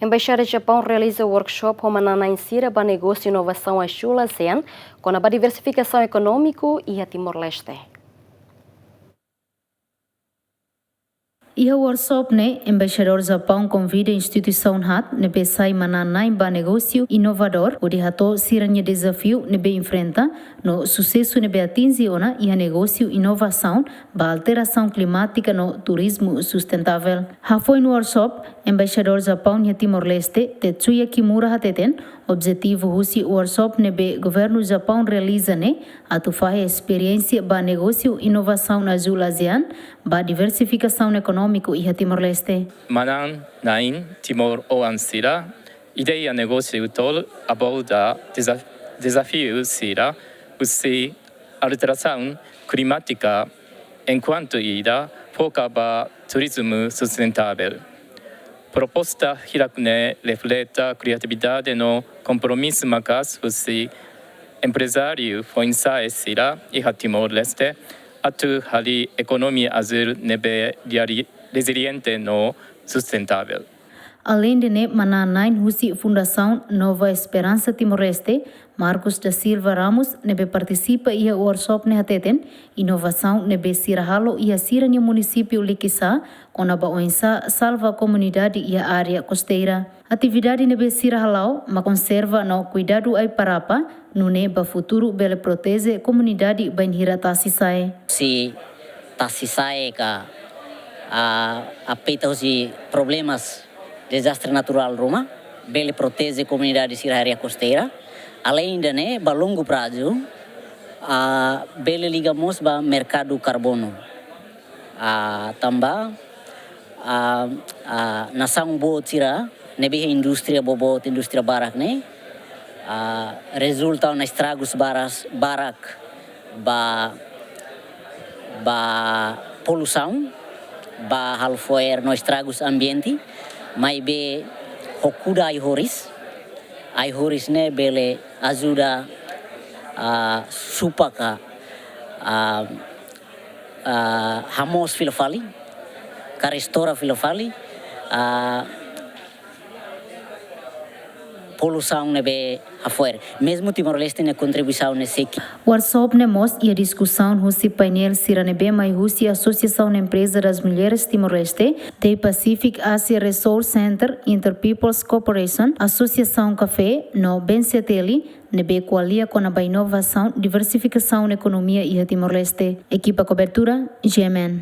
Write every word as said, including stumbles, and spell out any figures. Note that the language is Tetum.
Embaixada Japaun realiza workshop ho manán-na'in sira ba negósiu inovasaun azúl ASEAN, kona-ba diversifikasaun ekonómiku iha Timor-Leste. Iha workshop ne'e, Embaixadór Japaun konvida instituisaun haat ne'ebé sai manán-na'in ba negósiu inovadór, hodi hato'o sira-nia dezafiu ne'ebé enfrenta, no susesu ne'ebé atinje ona iha negósiu inovasaun ba alterasaun klimátika no turizmu sustentável. Hafoin workshop, Embaixadór Japaun iha Timor-Leste, Tetsuya Kimura hateten, objetivu husi workshop ne'ebé Governu Japaun realiza ne'e atu fahe esperiénsia ba negósiu inovasaun azúl ASEAN ba diversifikasaun ekonómiku iha Timor-Leste. Manán-na'in Timor oan sira, ideia negósiu tolu aborda deza-, dezafiu sira husi alterasaun klimátika, enkuantu ida foka ba turizmu sustentável. Proposta hirak ne'e refleta kriatividade no kompromisu maka'as husi emprezáriu foin-sa'e sira iha Timor-Leste atu harii ekonomia azúl ne'ebé reali-, reziliente no sustentável. Aleinde ne'e, manán-na'in husi Fundasaun Nova Esperansa Timor-Leste, Marcos da Silva Ramos, ne'ebé partisipa iha workshop ne'e hateten, inovasaun ne'ebé sira halo iha sira-nia munisípiu Likisá, kona-ba oinsá salva komunidade iha área kosteira. Atividade ne'ebé sira hala'o mak konserva no kuidadu ai-parapa, nune'e ba futuru bele proteje komunidade bainhira tasi sa'e. Se tasi sa'e ka, ah, afeta husi problemas dezastre naturál ruma, bele proteje komunidade sira área kosteira. Aleinde ne'e, ba longu prazu, ah, bele liga mós ba merkadu karbonu. Ah, tanba, ah, ah, nasaun boot sira ne'ebé iha indústria boboot, indústria barak ne'e, ah, rezulta ona estragus baras, barak ba, ba poluisaun, ba halo fo'er no estragus ambiente, maibé ho kuda ai-horis, ai-horis ne'e bele ajuda, ah, supak ka, ah, ah, hamoos fila fali, ka restaura fila fali, ah, poluisaun ne'ebé hafo'er. Mezmu Timor-Leste nia kontribuisaun ne'e sei ki'ik. Workshop ne'e mós iha diskusaun husi painél sira ne'ebé mai husi Asosiasaun Empreza das Mulheres Timor-Leste, The Pacific Asia Resource Center, Interpeoples Corporation, Asosiasaun Kafé, no BNCTL, ne'ebé ko'alia kona-ba inovasaun, diversifikasaun ekonomia iha Timor-Leste. Ekipa kobertura, G M N.